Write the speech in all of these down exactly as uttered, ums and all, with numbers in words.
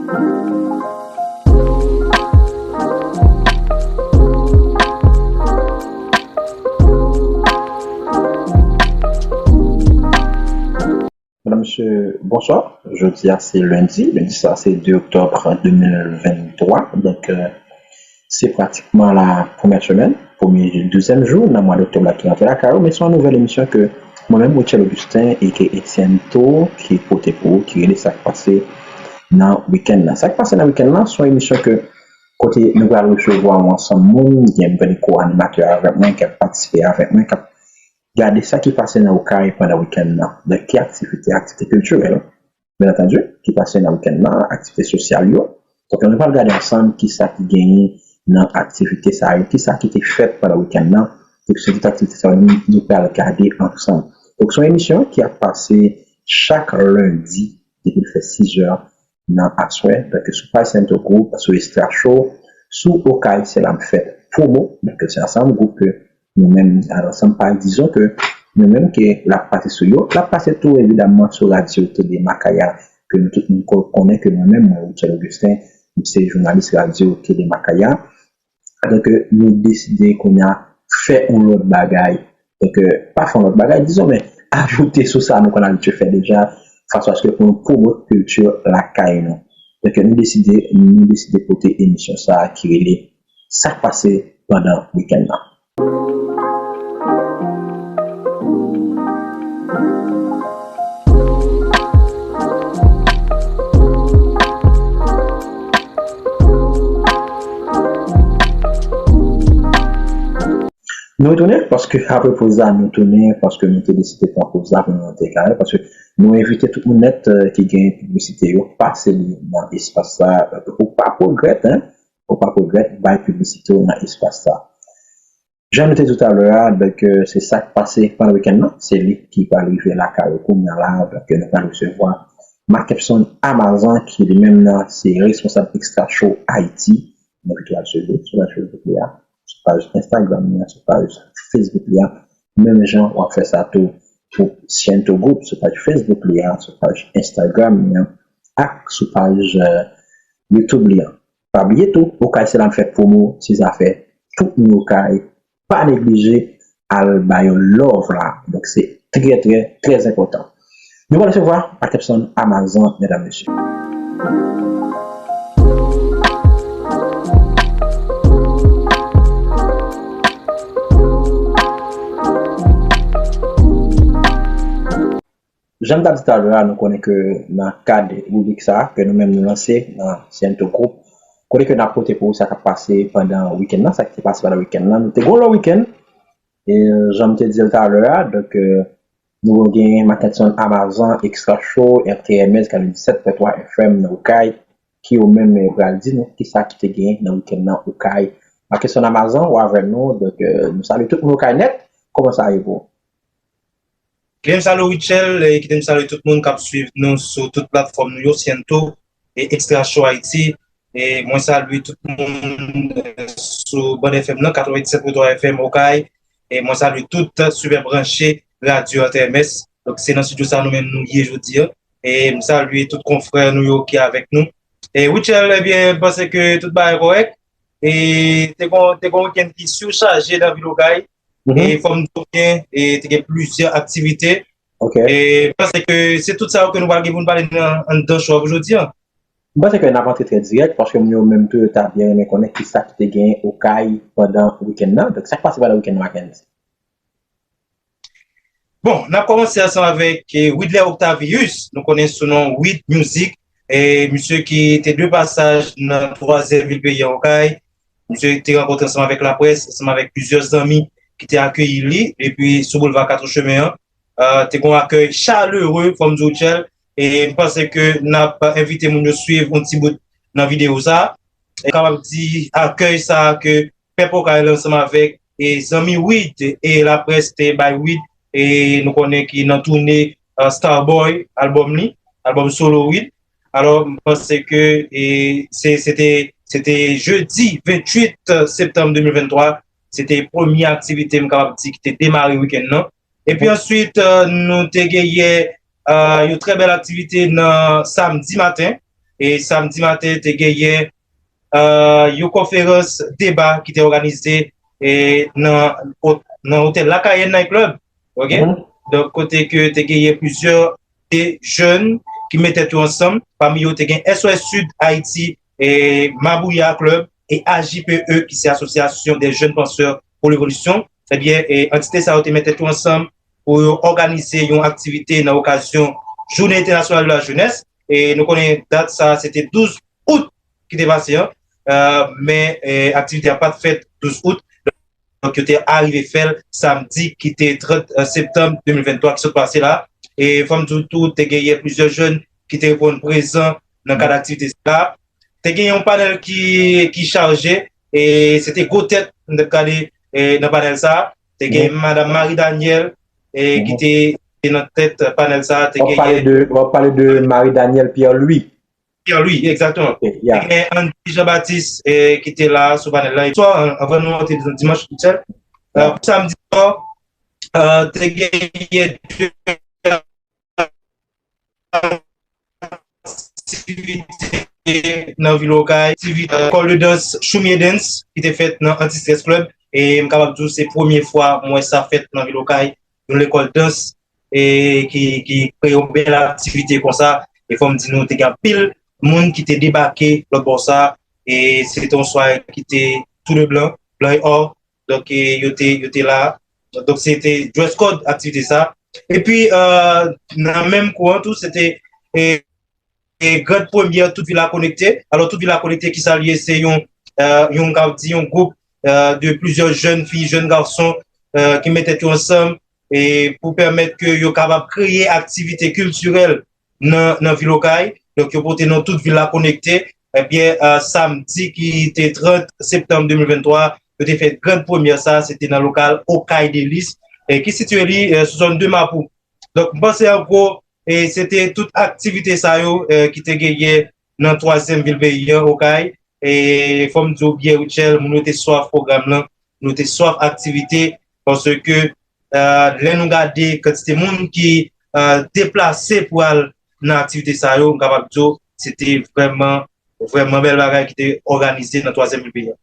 Medam, mesye, bonswa. Jodi a se lendi. Lendi sa se de oktòb de mil venntwa. Donk, euh, se pratikman la premyè semèn, premye douzyèm jou nan mwa doktòb la ki rantre lakay ou. Men se yon nouvèl emisyon ke mwen menm, Rutshelle Augustin, aka Etienne To, ki pote pou ou, ki rele Sa k pase nan wikenn nan. Sa k pase nan wikenn nan, se yon emisyon ke kote nou pral resevwa yon ansanm moun, gen nouvèl ko-animatè avèk mwen, k ap patisipe avèk mwen, k ap gade sa ki pase nan Okay pandan wikenn nan. Donk, ki aktivite, aktivite kiltirèl, byen antandi, ki pase nan wikenn nan, aktivite sosyal yo. Donk, nou pral gade ansanm kisa ki genyen nan aktivite sa yo, kisa ki te fèt pandan wikenn nan. Donk, se tout aktivite sa yo, nou, nou pral gade ansanm. Donk, se yon emisyon ki ap pase chak lendi depi l fè sizè nan aswè, donk sou paj Sento Group, sou Extra Show, sou Okay se la m fèt promo, donk se ansanm gwoup ke nou menm, ansanm paj, dizon ke nou menm ke l ap pase sou yo, l ap pase tou evidamman sou radyo Tele Makaya, ke nou tout moun ko-, konnen ke mwen menm, mwen, Rutshelle Augustin, m se jounalis radyo Tele Makaya. Donk, nou deside kounye a fè yon lòt bagay. Donk, pa fè yon lòt bagay, dizon, men ajoute sou sa nou konn abitye fè deja, fason aske pou nou pwomot kilti lakay nou. Donk, nou deside, nou deside pote emisyon sa a ki rele Sa k pase pandan wikenn nan. Nou retounen, paske apre poz la, nou tounen, paske nou te deside pran poz la pou nou te kare, paske nou envite tout moun nèt, eh, ki gen piblisite yo, pase li nan espas sa, eh, ou p ap regrèt, hein, ou p ap regrèt, bay piblisite w nan espas sa. Jan nou te di w talè a, donk, eh, se sa k pase pandan wikenn nan, se li ki pral rive lakay ou kounye a la, donk, eh, nou pral resevwa Marc Epson Amazan, ki li menm nan, se responsab Extra Show Haïti, nou envite w al swiv li sou paj Facebook li a, sou paj Instagram li a, sou paj Facebook li a, menm jan w ap fè sa tou pou Siento Group, sou paj Facebook li a, sou paj Instagram li a, ak sou paj, eh, YouTube li a. Pa bliye tou, Okay se la m fè pwomo, se zafè tout moun Okay, pa neglije al ba yo love la. Donk, se trè, trè, trè enpòtan. Nou pral resevwa Marc Epson Amazan, medam, mesye. Jan m t ap di talè a, nou konnen ke nan kad ribrik sa a, ke nou menm nou lanse nan Siento Group, kote ke n ap pote pou ou sa k ap pase pandan wikenn nan, sa ki te pase pandan wikenn nan. Nou te gen yon long wikenn, e jan m te di l talè a, donk, eh, nou gen Marc Epson Amazan, Extra Show, R T M S, katrevenndisèt pwen twa F M nan Okay, ki yo menm, eh, pral di nou kisa ki te gen nan wikenn nan Okay. Marc Epson Amazan, ou avè nou, donk, eh, nou salye tout moun Okay nèt, kòman sa ye pou ou? Kite m salye Rutshelle, e kite m salye tout moun k ap swiv nou sou tout platfòm nou yo, Siento e Extra Show Haïti. E mwen salye tout moun, eh, sou Band F M nan, katrevenndisèt pwen twa F M Okay. E mwen salye tout sipè branche radyo R T M S. Donk, se nan estidyo sa nou menm nou ye jodi a. E m salye tout konfrè nou yo ki avèk nou. E Rutshelle, ebyen, m panse ke tout bagay kòrèk. E te gon, te gon wikenn ki sichaje nan vil Okay. Mhm. E fò m di w byen, e te gen plizyè aktivite. Ok. E m panse ke se tout sa yo ke nou pral gen pou n pale nan, anndan show a pou jodi a. M panse ke n ap antre trè dirèk, paske moun yo menm tou yo ta byen renmen konnen kisa ki te genyen Okay pandan wikenn nan. Donk, sa k pase pandan wikenn nan, Mackenzie? Bon, n ap kòmanse ansanm avèk, eh, Widler Octavius, nou konnen sou non Wid Music, e misye ki te de pasaj nan twazyèm vil peyi a, Okay. Misye te rankontre ansanm avèk laprès, ansanm avèk plizyè zanmi ki te akeyi li depi sou boulva Katrechemen an. Eh, te gon akèy chalere, fò m di w, Rutshelle, e m panse ke n ap envite moun yo swiv yon ti bout nan videyo sa a. E kapab di akèy sa a ke pèp Okay la ansanm avèk, e, zanmi Wid e laprès te bay Wid, e nou konnen ki nan toune, eh, Starboy, albòm li, albòm solo Wid. Alò, m panse ke, e, se, se te, se te jedi venntuit septanm de mil venntwa, se te premye aktivite, m kapab di, ki te demare wikenn nan. Epi answit, eh, nou te genyen, eh, yon trè bèl aktivite nan samdi maten. E samdi maten, te genyen, euh, yon konferans deba ki te òganize, e, nan, nan Hotel La Cayenne Night Club. OK? Donk, kote ke te genyen plizyè de jèn ki met tèt yo ansanm. Pami yo, te gen S O S Sud Haïti, e, Mabouya Club, e A J P E, ki se Association des Jeunes Penseurs pour l'Évolution. Ebyen, e, antite sa yo te met tèt yo ansanm pou yo òganize yon aktivite nan okazyon Journée Internationale de la Jeunesse. E nou konnen dat sa, se te douz out ki te pase an. Euh, men, e, aktivite a pa t fèt douz out. Donk, yo te arive fè l samdi ki te trant septanm de mil venntwa ki sot pase la. E fò m di w tou, te genyen plizyè jèn ki te reponn prezan nan kad aktivite sa. Te gen yon panèl ki, ki chaje, e se te gwo tèt, m t ap gade, e, nan panèl sa. Te gen Madam Marie Daniel, e, ki te, te nan tèt panèl sa. Te W ap pale genyen de, w ap pale de Marie Daniel Pierre Louis. Pierre Louis, egzakteman. Ok, yeah. Te gen Andy Jean Baptiste, e, ki te la sou panèl la. E swa, an, anvan nou antre nan dimanch, Michel, e, pou samdi swa, e, te genyen de aktivite nan vil Okay, aktivite, e, lekòl de dans Choumie Dance ki te fèt nan Anti-Stress Club. E m kapab di w se premye fwa m wè sa fèt nan vil Okay, yon lekòl dans, e ki, ki kreye yon bèl aktivite konsa. E fò m di nou, te gen anpil moun ki te debake lòt bò sa. E se te yon sware ki te tou de blan, blan e or. Donk, e, yo te, yo te la. Donk, se te dress code aktivite sa. Epi, e, nan menm kou an tou, se te, e, e, Grand Premyè Tout Vila Konekte. Alò, Tout Vila Konekte, ki sa l ye? Se yon, e, yon, ka di, yon gwoup, e, de plizyè jèn fi, jèn gason, e, ki met tèt yo ansanm, e, pou pèmèt ke yo kapab kreye aktivite kiltirèl nan, nan vil Okay. Donk, yo pote non Tout Vila Konekte. Ebyen, e, samdi ki te trant septanm de mil venntwa, yo te fè grand premyè sa, se te nan lokal Okay Délices, e, ki sitiye li, e, sou zòn de Mapou. Donk, m panse an gwo, e, se te tout aktivite sa yo, e, ki te genyen nan twazyèm vil peyi an, Okay. E fò m di w byen, Rutshelle, moun yo te swaf pwogram lan, nou te swaf aktivite, paske, e, lè nou gade kantite moun ki, e, deplase pou al nan aktivite sa yo, m kapab di w, se te vrèman, vrèman bèl bagay ki te òganize nan twazyèm vil peyi an.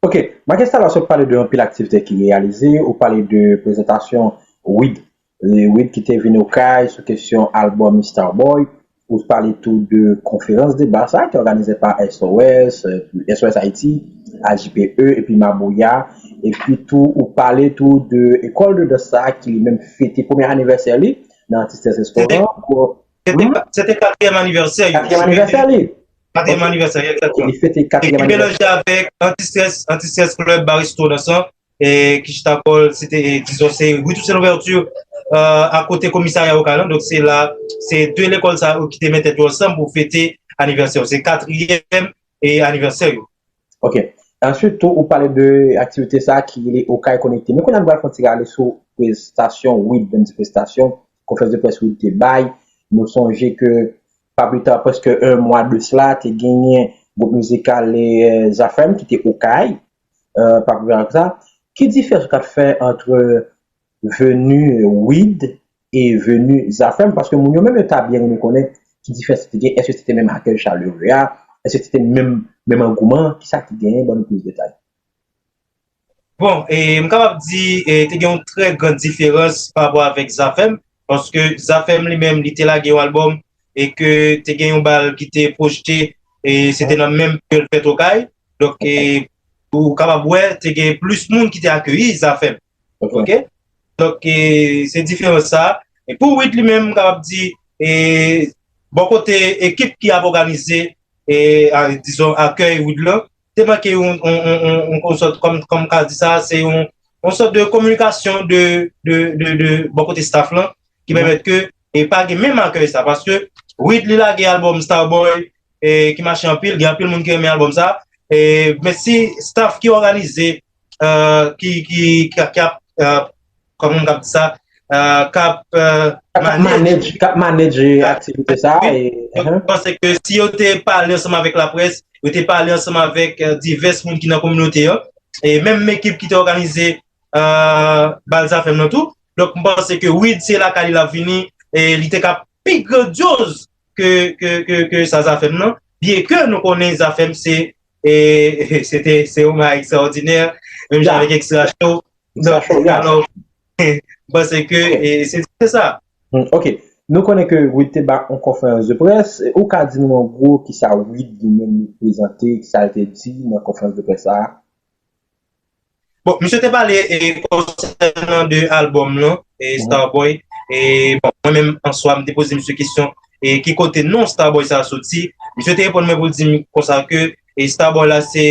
Ok, Marcus, talè w sot pale de anpil aktivite ki reyalize, ou pale de prezantasyon Wid, e, Wid ki te vin Okay sou kesyon albòm Starboy, ou pale tou de konferans deba sa ki òganize pa S O S, e, S O S Haïti, A J P E, epi Mabouya, epi tou ou pale tou de ekòl de dans sa ki li menm fete premye anivèsè li nan Artistes Restaurant. Se te, se te katriyèm anivèsè yo. Katriyèm anivèsè li. Katriyèm anivèsè, egzakteman. Li fete katriyèm anivèsè. Ki melanje avèk Anti-Stress, Anti-Stress Club Bar Restaurant, e, ki chita kò l, se te, e, dizon, se Rue Toussaint Louverture, e, akote komisarya Okay lan. Donk, se la, se de lekòl sa yo ki te met tèt yo ansanm pou fete anivèsè yo. Se katriyèm, e, anivèsè yo. Ok. Answit, tou, ou pale de aktivite sa ki rele Okay Konekte. Men kounye a nou pral fè yon ti rale sou prestasyon Wid, menm ti prestasyon, konferans de près Wid te bay. Nou sonje ke pa pita prèske yon mwa de sila, te genyen gwoup mizikal, e, Zafèm ki te Okay, e, pa pita sa. Ki diferans ou ka fè ant veni Wid e veni Zafèm? Paske moun yo menm yo ta byen renmen konnen ki diferans ki te gen, èske se te menm akèy chalere a, èske se te menm, menm angouman, kisa ki genyen, ban nou plis detay. Bon, e, m kapab di, e, te gen yon trè gran diferans pa rapò avèk Zafèm, paske Zafèm li menm, li te lage yon albòm e ke te gen yon bal ki te pwojte, e se te nan menm peryòd fèt Okay. Donk, e, ou kapab wè, te gen plis moun ki te akeyi Zafèm. Ok. Ok? Donk, e, se diferans sa. E pou Wid li menm, m kapab di, e, bò kote ekip ki ap òganize, e, a, dizon, akèy Wid lan, te manke yon, yon, yon, yon, yon sòt, kòm, kòm m ka di sa, se yon, yon sòt de kominikasyon de, de, de, de bò kote staff lan, ki pèmèt ke, e pa gen menm akèy sa, paske Wid li lage albòm Starboy, e ki mache anpil, gen anpil moun ki renmen albòm sa, e, men si staff ki òganize, e, ki, ki, ki, ki ap, e, kòman m k ap di sa, e, k ap, e, k ap manage, k ap manage aktivite sa, wi, e, donk, mwen panse ke si yo te pale ansanm avèk laprès, yo te pale ansanm avèk, e, divès moun ki nan kominote an, e menm ekip ki te òganize, e, bal Zafèm nan tou. Donk, m panse ke Wid se lakay li l ap vini, e li te ka pi grandyoz ke, ke, ke, ke sa Zafèm nan. byen ke nou konnen Zafèm se, e, se te, se yon bagay ekstraòdinè, menm jan avèk Extra Show. Donk, alò, m panse ke, e, se, se sa. Hmm, ok. Nou konnen ke Wid te ba yon konferans de près. Ou ka di nou an gwo kisa Wid li menm li prezante, kisa l te di nan konferans de près sa a? Bon, misye te pale, e, konsènan de albòm lan, e, Starboy. E, bon, mwen menm, an swa, m te poze misye kesyon, e, ki kote non Starboy sa a soti. Misye te reponn mwen pou l di m konsa ke, e, Starboy la, se,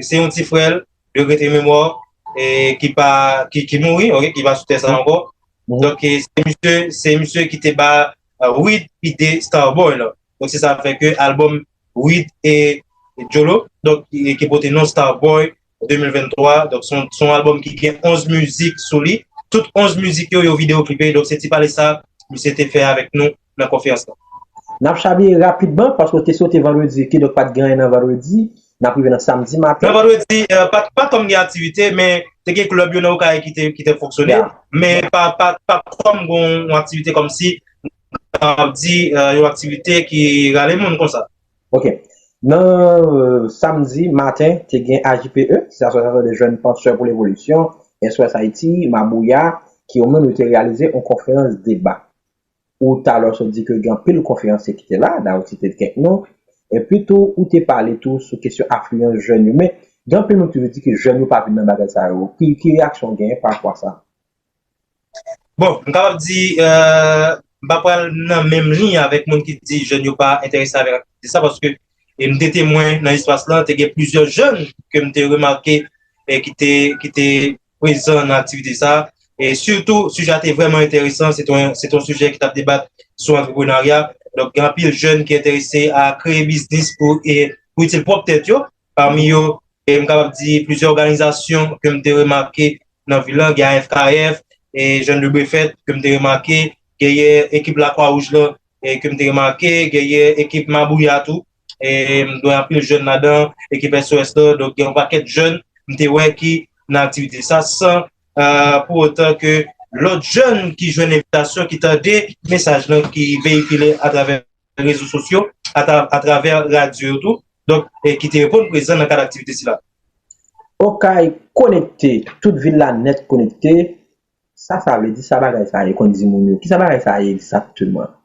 se yon ti frè l, de grete memwa, e, ki pa, ki, ki mouri, ok, ki pa sou tè sa ankò. Donk, e, se misye, se misye ki te ba, e, Wid ide Starboy la. Donk, se sa fè ke albòm Wid e Jolo, donk, e, ki pote non Starboy de mil venntwa. Donk, se yon, se yon albòm ki gen onz mizik sou li. Tout onz mizik yo, yo videoklipe. Donk, se ti pale sa misye te fè avèk nou nan konferans lan. N ap chavire rapidman, paske w te sote vandredi, kidonk pa t gen anyen nan vandredi. N ap rive nan samdi maten. Nan vandredi, e, pa, pa t kòm gen aktivite, men te gen klèb yo nan Okay ki te, ki te fonksyone, men pa, pa, pa t kòm gen yon aktivite kòmsi, e, ap di, e, yon aktivite ki rale moun konsa. Ok. Nan, e, samdi maten, te gen A J P E, ki se Association des Jeunes Penseurs pour l'Évolution, S O S Haïti, Mabouya, ki yo menm yo te reyalize yon konferans deba. Ou talè w sot di ke gen anpil konferansye ki te la, dayè w site kèk non. Epi tou, ou te pale tou sou kesyon afliyans jèn yo. Men, gen anpil moun ki toujou di ke jèn yo pa vin nan bagay sa yo. Ki, ki reyaksyon w genyen pa rapò a sa? Bon, m kapab di, e, m pa pral nan menm liy avèk moun ki di jèn yo pa enterese avèk aktivite sa, paske, e, m te temwen nan espas lan, te gen plizyè jèn ke m te remake, e, ki te, ki te prezan nan aktivite sa. E sitou, sijè a te vrèman enteresan, se te yon, se te yon sijè ki t ap debat sou antreprenarya. Donk, gen anpil jèn ki enterese a kreye biznis pou, e, pou itil pwòp tèt yo. Pami yo, e, m kapab di plizyè òganizasyon ke m te remake nan vil lan, gen A F K F, e, Jeunes de Brefèt, ke m te remake, genyen ekip Lakwa Wouj lan, e, ke m te remake, genyen ekip Mabouya tou, e, m wè anpil jèn ladan, ekip S O S lan, donk gen yon pakèt jèn, m te wè ki nan aktivite sa, san, e, pou otan ke lòt jèn ki jwenn envitasyon, ki tande mesaj lan ki veyikile atravè rezo sosyo, atra-, atravè radyo yo tou, donk, e ki te reponn prezan nan kad aktivite sila. Okay konekte, tout vil la nèt konekte, sa sa vle di, sa bagay sa ye, konn di moun yo, kisa bagay sa ye egzakteman?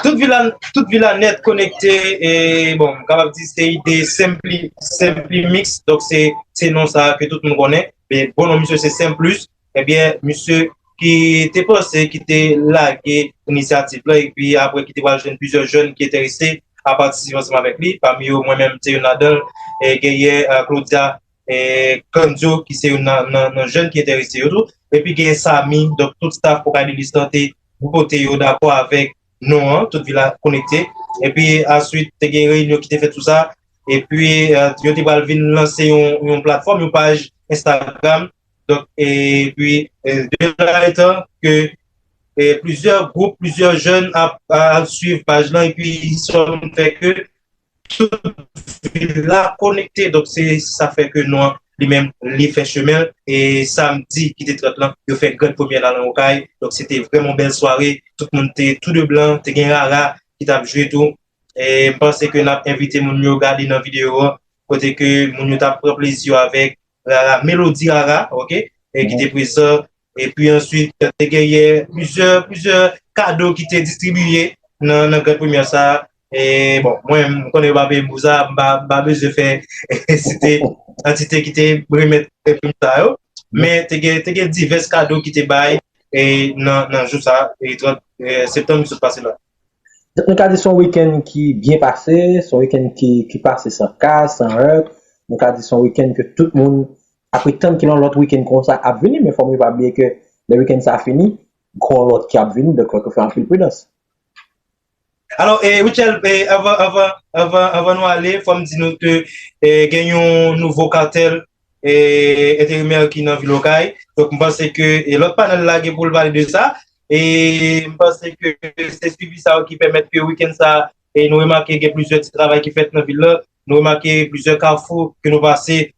Tout vil la, tout vil la nèt konekte, e bon, m kapab di se ide Simply, Simply Mix, donk se, se non sa ke tout moun konnen, men bon non misye se Simplus, ebyen, misye ki te panse, ki te lage inisyativ la, epi apre ki te pral jwenn plizyè jèn ki enterese a patisipe ansanm avèk li, pami yo mwen menm m te youn ladan l, e genyen, e, Claudia, e, Candio, ki se youn nan, nan, nan jèn ki enterese yo tou, epi genyen Samy, donk tout staff Okay Delicious lan te pote yo dakò avèk non an, tout vil la konekte, epi answit te gen reyinyon ki te fèt sou sa, epi, e, yo te pral vin lanse yon, yon platfòm, yon paj Instagram, donk, epi, e, de la etan ke, e, plizyè gwoup, plizyè jèn ap, ap swiv paj lan, epi sa vin fè ke tout vil la konekte. Donk, se sa fè ke non an, li menm, li fè chemen l. E samdi ki te trant lan, yo fè grand premyè la nan Okay. Donk, se te vrèman yon bèl sware. Tout moun te tou de blan, te gen Rara ki t ap jwe tou. E m panse ke n ap envite moun yo gade nan videyo an, kote ke moun yo t ap pran plezi yo avèk Rara, Melody Rara, ok, e ki te prezan. Epi answit, te genyen plizyè, plizyè kado ki te distribiye nan, nan grand premyè sa a. E bon, mwen, m konnen yo pa peye m pou sa, m pa, m pa bezwen fè site antite ki te remèt premye sa yo. Men te gen, te gen divès kado ki te bay, e nan, nan jou sa a, e trant, e, septanm ki sot pase la. Donk, nou ka di se yon wikenn ki byen pase, se yon wikenn ki, ki pase san ka, san hurt. Nou ka di se yon wikenn ke tout moun ap ret tann ke yon lòt wikenn konsa ap vini, men fò nou pa bliye ke lè wikenn sa a fini, gen yon lòt ki ap vini, donk fòk yo fè anpil pridans. Alò, e, Rutshelle, e, anvan, anvan, anvan, anvan nou ale, fò m di nou ke, e, gen yon nouvo katèl, e, enterimè ki nan vil Okay. Donk, m panse ke, e, lòt panèl la gen pou l pale de sa. E m panse ke se swivi sa yo ki pèmèt ke wikenn sa, e, nou remake gen plizyè ti travay ki fèt nan vil la. Nou remake plizyè kafou ke nou pase.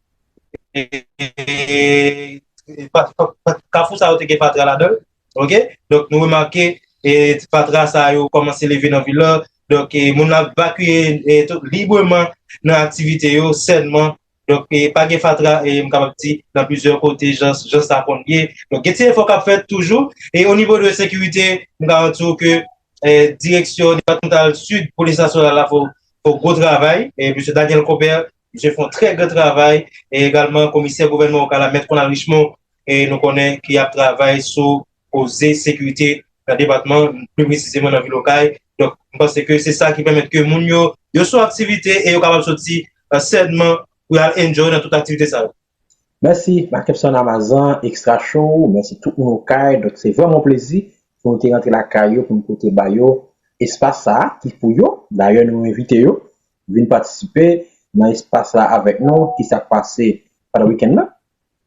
E, e, pa, pa, pa, kafou sa yo te gen fatra ladan l. Ok? Donk, nou remake, e, fatra sa yo kòmanse leve nan vil la. Donk, e, moun ap vakye, e, tout libreman nan aktivite yo, sènman. Donk, e, pa gen fatra, e, m kapab di, nan plizyè kote, jan, jan sa konn ye. Donk, gen ti efò k ap fèt toujou. E o nivo de sekirite, m ka di w ke, e, direksyon depatmantal sid polis nasyonal la fè, fè gwo travay. E, mesye Daniel Compère, misye fè yon trè gran travay. E egalman, komisè gouvènman Okay la, mèt Conald Richemond, e nou konnen ki ap travay sou koze sekirite nan depatman, pli presizeman nan vil Okay. Donk, m panse ke se sa ki pèmèt ke moun yo, yo sou aktivite e yo kapab soti, e, sènman pou y al enjoy nan tout aktivite sa yo. Mèsi, Marc Kempson Amazan, Extra Show. Mèsi tout moun Okay. Donk, se vrèman yon plezi pou nou te rantre lakay yo, pou nou pote ba yo espas sa a ki pou yo. Dayè, nou envite yo vin patisipe nan espas la avèk nou, ki sa k pase pandan wikenn nan.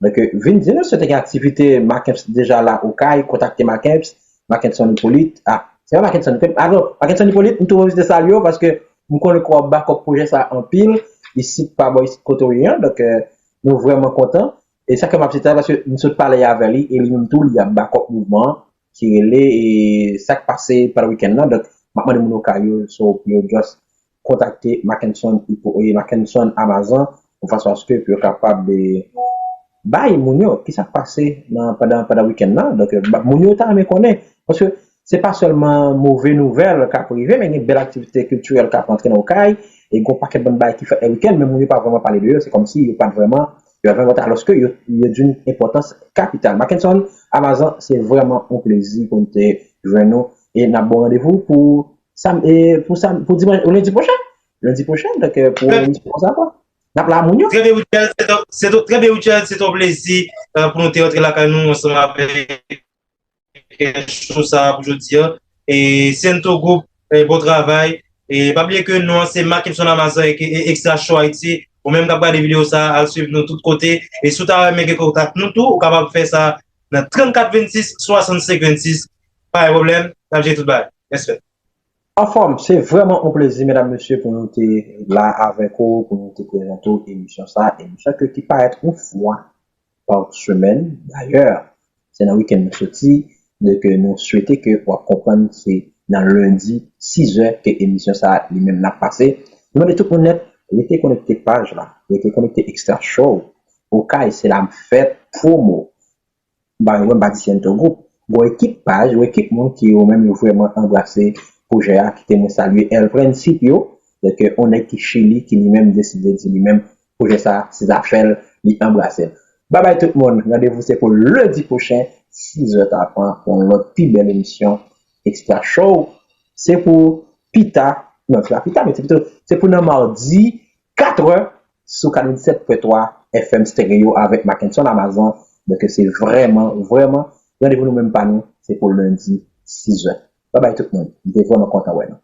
Donk, vin di nou si w te gen aktivite. Mackenson deja la Okay, kontakte Mackenson, Mackenson Hippolyte. Ah, se pa Mackenson, ah non, Mackenson Hippolyte, m tou pwofite salye w paske m konnen ke w ap bakòp pwojè sa anpil, isit pa bò isit kote w ye an. Donk, e, nou vrèman kontan. E sa ke m ap di sa, paske m sot pale avè li, e li menm tou, li ap bakòp mouvman an, ki rele, e, sa k pase pandan wikenn nan. Donk, m ap mande moun Okay yo, so, pou yo just kontakte Mackenson, e, Mackenson Amazan, yon fason aske pou yo kapab, e, bay moun yo ki sa k pase nan, pandan, pandan wikenn nan. Donk, e, ba, moun yo ta renmen konnen. Paske se pa sèlman move nouvèl k ap rive, men gen bèl aktivite kiltirèl k ap rantre nan Okay, e gen yon pakèt bann bagay ki fèt nan wikenn, men moun yo pa vrèman pale de yo, se kòmsi yo pa t vrèman, yo pa vrèman, alòske yo, yo d'une importance capitale. Mackenson Amazan, se vrèman yon plezi pou n te jwenn nou, e n ap ba w randevou pou sam-, e pou sam-, pou dimanch, lendi pwochen. Lendi pwochen, donk, e, pou yon emisyon konsa ankò. N ap la moun yo. Trè byen, Richard, se t-, se t-, trè byen, Richard, se t yon plezi, e, pou nou te rantre lakay nou ansanm avèk, e, show sa a pou jodi a. E Siento Group, e, bon travay. E pa bliye ke non an se Mackenson Amazan e, e Extra Show Haïti. Ou menm k ap gade videyo sa a, al swiv nou tout kote. E si w ta renmen gen kontak nou tou, ou kapab fè sa nan trannkat vennsis swasannsenk vennsis. Pa gen pwoblèm, n ap jere tout bagay. Respè. Anfòm, se vrèman yon plezi, medam, mesye, pou nou te la avèk ou, pou nou te prezante w emisyon sa a, emisyon ke ki parèt yon fwa pa semèn. Dayè, se nan wikenn nou soti, donk, e, nou swete ke w ap konprann se nan lendi, sis è, ke emisyon sa a, li menm, l ap pase. Nou mande tout moun nèt, rete konekte paj la, rete konekte Extra Show. Okay, se la m fèt, pwomo. M pa, mwen, m pa di Siento Group. Gon ekip paj, gon ekip moun ki yo menm yo vrèman anbrase pwojè a, kite mwen salye El Principio, donk, yon nèg ki Chili, ki li menm deside di li menm pwojè sa a, se zafè l, li anbrase l. Babay tout moun, randevou se pou lendi pwochen, sis è tapan, pou yon lòt pi bèl emisyon Extra Show. Se pou pita, non, se pa pita, men se pito, se pou nan madi, kat è, sou katrevenndisèt pwen twa F M Stereo avèk Mackenson Amazan. Donk, se vrèman, vrèman, randevou nou menm pa nou, se pou lendi, sis è. Babay tout moun. M te vrèman kontan wè nou.